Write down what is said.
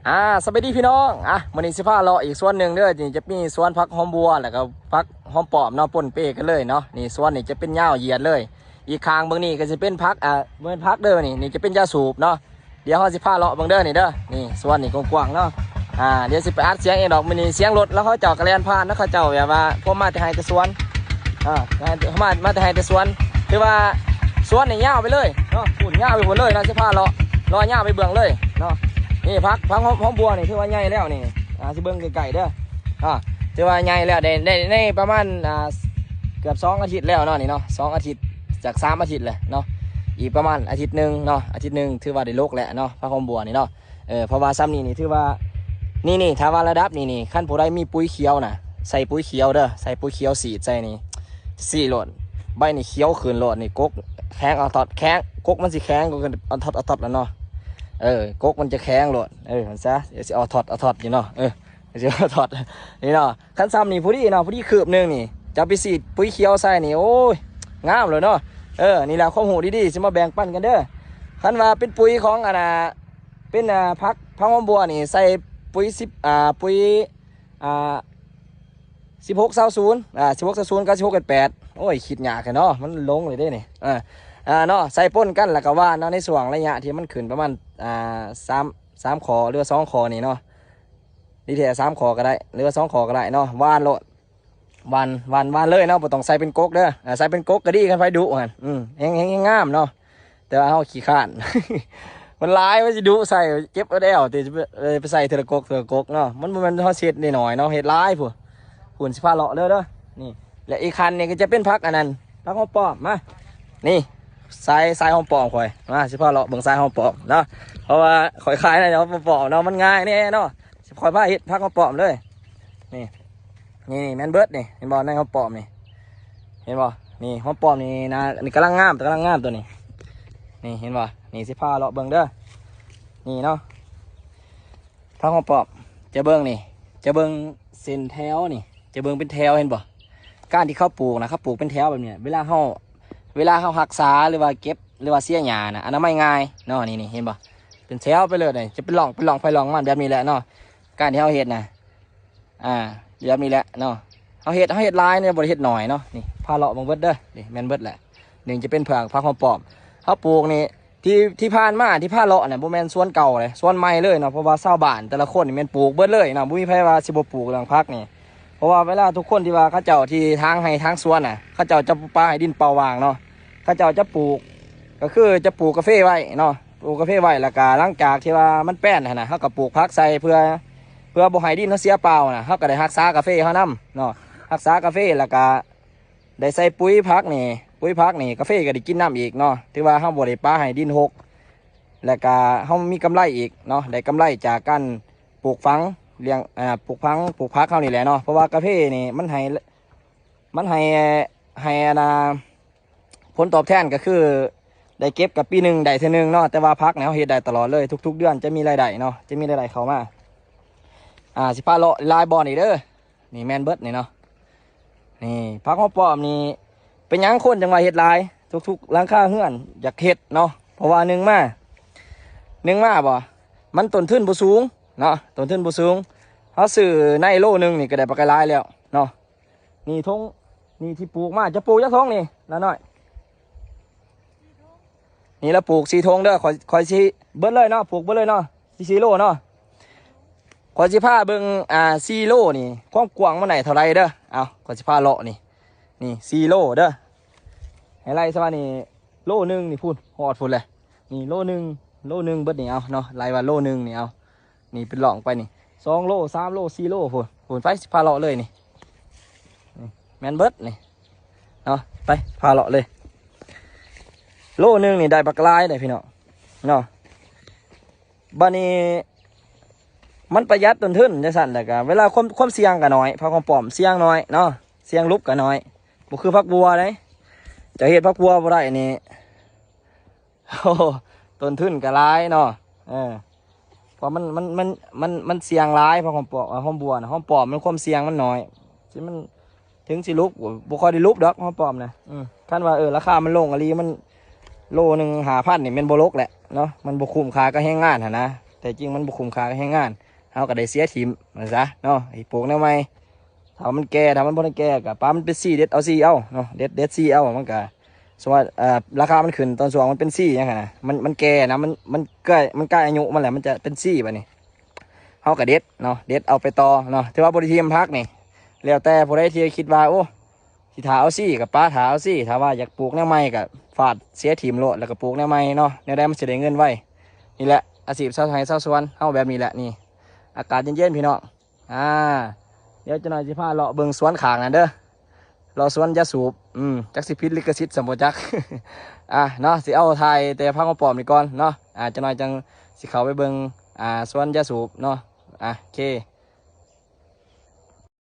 ອ່າ ສະບາຍດີພີ່ນ້ອງ. ອ່ະ ມື້ນີ້ຊິພາເລາະອີກສວນໜຶ່ງເດີ. ນີ້ຈະມີສວນຜັກຫອມບົວ ແລ້ວກໍຜັກຫອມປ້ອມເນາະ ປົນເປກັນເລີຍເນາະ. ນີ້ສວນນີ້ຈະເປັນຍາວຢຽດເລີຍ. ອີກຂ້າງເບິ່ງນີ້ກໍຊິເປັນຜັກ ອ່າ ບໍ່ແມ່ນຜັກເດີນີ້ ນີ້ຈະເປັນຢາສູບເນາະ. ດຽວເຮົາຊິພາເລາະເບິ່ງເດີນີ້ເດີ. ນີ້ສວນນີ້ກວ້າງໆເນາະ. ອ່າ ດຽວຊິໄປອັດສຽງເອງດອກ. ມື້ນີ້ສຽງລົດລະເຂົາເຈົ້າກໍແລ່ນຜ່ານນະ ເຂົາເຈົ້າແບບວ່າພວກມາແຕ່ໄຮ່ແຕ່ສວນ. ອ່າ ມາ ມາແຕ່ໄຮ່ແຕ່ສວນ. ຖືວ່າສວນນີ້ຍາວໄປເລີຍເນາະ ພຸ້ນຍາວໄປພຸ້ນເລີຍເນາະ. ຊິພາເລາະ ເລາະຍາວໄປເບື້ອງເລີຍເນາະ. ນີ້ຜັກ ຜັກຫອມ ຫອມບົວນີ້ຖືວ່າໃຫຍ່ແລ້ວນີ້. ອ່າ ຊິເບິ່ງໃກ້ໆເດີ. ອ່າ ຖືວ່າໃຫຍ່ແລ້ວ ໄດ້ ໄດ້ ໄດ້ປະມານ ອ່າ ເກືອບສອງອາທິດແລ້ວເນາະ ນີ້ເນາະ. ສອງອາທິດ ຈາກສາມອາທິດແຫຼະເນາະ. ອີກປະມານອາທິດໜຶ່ງເນາະ ອາທິດໜຶ່ງຖືວ່າໄດ້ລົກແລ້ວເນາະ ຜັກຫອມບົວນີ້ເນາະ. ເອີ ເພາະວ່າຊ່ຳນີ້ນີ້ຖືວ່າ ນີ້ ນີ້ ຖ້າວ່າລະດັບນີ້ນີ້ ຄັນຜູ້ໃດມີປຸຍຂຽວນະ ໃສ່ປຸຍຂຽວເດີ ໃສ່ປຸຍຂຽວສີດໃສ່ນີ້ ສີດໂລດ ໃບນີ້ຂຽວຂຶ້ນໂລດ. ນີ້ກົກແຂງອອດຕອດ ແຂງ ກົກມັນຊິແຂງກວ່າອອດຕອດ ອອດຕອດລະເນາະ. ເອີ ກົກມັນຈະແຂງໂລດ. ເອີ ຊັ້ນຊະ ດຽວຊິອອດຕອດ ອອດຕອດຢູ່ເນາະ. ເອີ ດຽວຊິອອດຕອດ ນີ້ເນາະ. ຄັນຊ່ຳນີ້ພໍດີເນາະ ພໍດີຄືບໜຶ່ງນີ້ ຈະໄປສີດປຸຍຂຽວໃສ່ນີ້ ໂອ້ຍ ງາມເລີຍເນາະ. ເອີ ນີ້ແຫຼະຄວາມຮູ້ດີໆ ຊິມາແບ່ງປັນກັນເດີ. ຄັນວ່າເປັນປຸຍຂອງ ອັນນ່າ ເປັນ ອ່າ ຜັກ ຜັກຫອມບົວນີ້ ໃສ່ປຸຍສິບ ອ່າ ປຸຍ ອ່າ ສິບຫົກຊາວສູນ ອ່າ ສິບຫົກຊາວສູນກັບສິບຫົກເອັດແປດ. ໂອ້ຍ ຄິດຍາກແທ້ເນາະ ມັນຫຼົງເລີຍເດ້ນີ້. ເອີ ອ່າ ເນາະ ໃສ່ປົນກັນ ແລ້ວກໍຫວ່ານເນາະ ໃນຊ່ວງໄລຍະທີ່ມັນຂຶ້ນປະມານ ອ່າ ສາມ ສາມຂໍ້ ຫຼືວ່າສອງຂໍ້ນີ້ເນາະ. ດີແທ້ສາມຂໍ້ກໍໄດ້ ຫຼືວ່າສອງຂໍ້ກໍໄດ້ເນາະ. ຫວ່ານໂລດ ຫວ່ານ ຫວ່ານ ຫວ່ານເລີຍເນາະ ບໍ່ຕ້ອງໃສ່ເປັນກົກເດີ. ອ່າ ໃສ່ເປັນກົກກໍດີ ຄັນໃຜດຸຫັ້ນ ອືມ ແຮງ ແຮງ ແຮງງາມເນາະ. ແຕ່ວ່າເຮົາຂີ້ຄ້ານ ມັນຫຼາຍ ມັນຊິດຸໃສ່ ເຈັບເອົາແອວຕິ ເອີ ໄປໃສ່ເທື່ອລະກົກ ເທື່ອລະກົກເນາະ. ມັນບໍ່ແມ່ນເຮົາຊິເຮັດນ້ອຍໆເນາະ ເຮັດຫຼາຍພຸ້ນ. ພຸ້ນ ຊິພາເລາະເລີຍເດີ. ນີ້ ແລະ ອີກຄັນນີ້ກໍຈະເປັນຜັກອັນນັ້ນ ຜັກຫອມປ້ອມ. ມາ ນີ້ ສາຍ ສາຍຫອມປ້ອມຂ້ອຍ. ມາ ຊິພາເລາະເບິ່ງສາຍຫອມປ້ອມເນາະ ເພາະວ່າຂ້ອຍຂາຍໃນຫອມປ້ອມເນາະ ມັນງ່າຍແດ່ເນາະ. ຊິຂ້ອຍພາເຮັດຜັກຫອມປ້ອມເລີຍ. ນີ້ ນີ້ ນີ້ແມ່ນເບິດນີ້ ເຫັນບໍ່ ໃນຫອມປ້ອມນີ້ ເຫັນບໍ່? ນີ້ຫອມປ້ອມນີ້ນະ ນີ້ກຳລັງງາມ ກຳລັງງາມຕົວນີ້. ນີ້ເຫັນບໍ່? ນີ້ຊິພາເລາະເບິ່ງເດີ. ນີ້ເນາະ ຜັກຫອມປ້ອມ ຈະເບິ່ງນີ້ ຈະເບິ່ງເສັ້ນແຖວນີ້ ຈະເບິ່ງເປັນແຖວ ເຫັນບໍ່? ການທີ່ເຂົາປູກນະ ເຂົາປູກເປັນແຖວແບບນີ້ ເວລາເຮົາ ເວລາເຮົາຮັກສາ ຫຼືວ່າເກັບ ຫຼືວ່າເສຍຫຍ້ານະ ອະນາໄມງ່າຍເນາະ. ນີ້ ນີ້ເຫັນບໍ່? ເປັນແຖວໄປເລີຍ ນີ້ຈະເປັນຮ່ອງ ເປັນຮ່ອງໄປຮ່ອງມັນແບບນີ້ແຫຼະເນາະ. ການທີ່ເຮົາເຮັດນະ ອ່າ ແບບນີ້ແຫຼະເນາະ. ເຮົາເຮັດ ເຮົາເຮັດຫຼາຍເນາະ ບໍ່ໄດ້ເຮັດໜ້ອຍເນາະ. ນີ້ພາເລາະເບິ່ງເບິດເດີ. ນີ້ແມ່ນເບິດແຫຼະ. ນີ້ຈະເປັນເຜືອກ ຜັກຫອມປ້ອມ ເຮົາປູກນີ້ ທີ່ ທີ່ຜ່ານມາທີ່ພາເລາະນະ ບໍ່ແມ່ນສວນເກົ່າເດ້ ສວນໃໝ່ເລີຍເນາະ. ເພາະວ່າຊາວບ້ານແຕ່ລະຄົນນີ້ແມ່ນປູກເບິດເລີຍເນາະ ບໍ່ມີໃຜວ່າຊິບໍ່ປູກເລື່ອງຜັກນີ້. ເພາະວ່າເວລາທຸກຄົນທີ່ວ່າເຂົາເຈົ້າທີ່ທາງໄຮ່ທາງສວນນະ ເຂົາເຈົ້າຈະບໍ່ປະໃຫ້ດິນເປົ່າວ່າງເນາະ ເຂົາເຈົ້າຈະປູກ ກໍຄືຈະປູກກາເຟໄວ້ເນາະ ປູກກາເຟໄວ້ ແລ້ວກະຫຼັງຈາກທີ່ວ່າມັນແປນຫັ້ນນະ ເຮົາກໍປູກຜັກໃສ່ ເພື່ອ ເພື່ອບໍ່ໃຫ້ດິນເຮົາເສຍເປົ່ານະ ເຮົາກໍໄດ້ຮັກສາກາເຟເຮົານຳເນາະ ຮັກສາກາເຟ ແລ້ວກະ ໄດ້ໃສ່ປຸຍຜັກນີ້ ປຸຍຜັກນີ້ກາເຟກໍໄດ້ກິນນຳອີກເນາະ. ຖືວ່າເຮົາບໍ່ໄດ້ປະໃຫ້ດິນຮົກ ແລ້ວກະເຮົາມີກຳໄລອີກເນາະ ໄດ້ກຳໄລຈາກການປູກຝັງ ລ້ຽງ ອ່າ ປູກຝັງ ປູກຜັກເຮົານີ້ແຫຼະເນາະ. ເພາະວ່າກາເຟນີ້ມັນໃຫ້ ມັນໃຫ້ ໃຫ້ອັນນ່າ ຜົນຕອບແທນກໍຄືໄດ້ເກັບກັບປີໜຶ່ງໄດ້ເທື່ອໜຶ່ງເນາະ. ແຕ່ວ່າຜັກນີ້ເຮົາເຮັດໄດ້ຕະຫຼອດເລີຍ ທຸກໆເດືອນຈະມີລາຍໄດ້ເນາະ ຈະມີລາຍໄດ້ເຂົ້າມາ. ອ່າ ຊິພາເລາະຫຼາຍບ່ອນອີກເດີ. ນີ້ແມ່ນເບິດນີ້ເນາະ. ນີ້ຜັກຫອມປ້ອມນີ້ ເປັນຫຍັງຄົນຈັ່ງວ່າເຮັດຫຼາຍ? ທຸກໆຫຼັງຄາເຮືອນຢາກເຮັດເນາະ ເພາະວ່າໜຶ່ງມາ ໜຶ່ງມາບໍ່ ມັນຕົ້ນທຶນບໍ່ສູງເນາະ ຕົ້ນທຶນບໍ່ສູງ. ເຮົາຊື້ໃນໂລໜຶ່ງນີ້ກໍໄດ້ບັກຫຼາຍແລ້ວເນາະ. ນີ້ຖົງ ນີ້ທີ່ປູກມາ ຈະປູກຈັກຖົງນີ້ ຫຼານນ້ອຍ? ນີ້ລະປູກສີ່ຖົງເດີ ຂ້ອຍ ຂ້ອຍຊິເບິດເລີຍເນາະ ປູກເບິດເລີຍເນາະ ສີ່ ສີ່ໂລເນາະ. ຂ້ອຍຊິພາເບິ່ງ ອ່າ ສີ່ໂລນີ້ ຄວາມກວ້າງມັນໄດ້ເທົ່າໃດເດີ. ເອົາ ຂ້ອຍຊິພາເລາະນີ້ ນີ້ສີ່ໂລເດີ ໃຫ້ໄລ່ຊະວ່ານີ້ໂລໜຶ່ງນີ້ພຸ້ນ ຮອດພຸ້ນແຫຼະ. ນີ້ໂລໜຶ່ງ ໂລໜຶ່ງເບິດນີ້ ເອົາເນາະ ໄລ່ວ່າໂລໜຶ່ງນີ້ ເອົາ ນີ້ເປັນຮ່ອງໄປນີ້ ສອງໂລ ສາມໂລ ສີ່ໂລພຸ້ນ ພຸ້ນ ໄປ ຊິພາເລາະເລີຍນີ້ ນີ້ແມ່ນເບິດນີ້ເນາະ. ໄປ ພາເລາະເລີຍ ໂລໜຶ່ງນີ້ໄດ້ບັກຫຼາຍເດ້ພີ່ນ້ອງເນາະ. ບາດນີ້ມັນປະຢັດຕົ້ນທຶນຈັ່ງຊັ້ນ ແລ້ວກະເວລາຄວາມ ຄວາມສ່ຽງກະໜ້ອຍ ຜັກຫອມປ້ອມສ່ຽງໜ້ອຍເນາະ ສ່ຽງຫຼຸບກະໜ້ອຍ ບໍ່ຄືຜັກບົວເດ້. ຈະເຮັດຜັກບົວບໍ່ໄດ້ນີ້ ໂອ້ ຕົ້ນທຶນກໍຫຼາຍເນາະ ເອີ ເພາະມັນ ມັນ ມັນ ມັນ ມັນສ່ຽງຫຼາຍ ເພາະຫອມປ້ອມ ຫອມບົວນະ ຫອມປ້ອມມັນຄວາມສ່ຽງມັນໜ້ອຍ ທີ່ມັນເຖິງຊິຫຼຸບ ບໍ່ຄ່ອຍໄດ້ຫຼຸບດອກຫອມປ້ອມນະ. ອື ຄັນວ່າ ເອີ ລາຄາມັນລົງອີ່ຫຼີ ມັນໂລໜຶ່ງຫ້າພັນນີ້ແມ່ນບໍ່ຫຼົກແຫຼະເນາະ ມັນບໍ່ຄຸ້ມຄ່າກັບແຮງງານຫັ້ນນະ. ແຕ່ຈິງມັນບໍ່ຄຸ້ມຄ່າກັບແຮງງານ ເຮົາກໍໄດ້ເສຍຖິ້ມມັນຊະເນາະ ໃຫ້ປູກແນວໃໝ່. ຖ້າມັນແກ່ ຖ້າມັນບໍ່ທັນແກ່ກໍປະມັນເປັນຊີ ເດັດເອົາຊີເອົາເນາະ ເດັດ ເດັດຊີເອົາ. ມັນກໍ ສົມມຸດວ່າ ເອີ ລາຄາມັນຂຶ້ນຕອນຊ່ວງມັນເປັນຊີຫຍັງຫັ້ນນະ ມັນ ມັນແກ່ນະ ມັນ ມັນໃກ້ ມັນໃກ້ອາຍຸມັນແລ້ວ ມັນຈະເປັນຊີບາດນີ້ ເຮົາກໍເດັດເນາະ ເດັດເອົາໄປຕໍ່ເນາະ. ຖືວ່າບໍລິທີມຜັກນີ້ ແລ້ວແຕ່ຜູ້ໃດທີ່ຄິດວ່າ ໂອ້ ຊິຖ້າເອົາຊີກໍປະຖ້າເອົາຊີ ຖ້າວ່າຢາກປູກແນວໃໝ່ກໍຟາດເສຍຖິ້ມໂລດ ແລ້ວກໍປູກແນວໃໝ່ເນາະ ແນວໃດມັນຊິໄດ້ເງິນໄວ. ນີ້ແຫຼະອາຊີບຊາວໄຮ່ຊາວສວນເຮົາແບບນີ້ແຫຼະ. ນີ້ອາກາດເຢັນໆ ພີ່ນ້ອງ. ອ່າ ດຽວຈັກໜ່ອຍຊິພາເລາະເບິ່ງສວນຂ້າງນັ້ນເດີ ເລາະສວນຢາສູບ. ອືມ ຈັກຊິຜິດລິຂະສິດຊ້ຳບໍ່ຈັກ. ອ່າ ເນາະ ຊິເອົາຖ່າຍແຕ່ຜັກຫອມປ້ອມນີ້ກ່ອນເນາະ. ອ່າ ຈັກໜ່ອຍຈັ່ງຊິເຂົ້າໄປເບິ່ງ ອ່າ ສວນຢາສູບເນາະ. ອ່າ ໂອເຄ.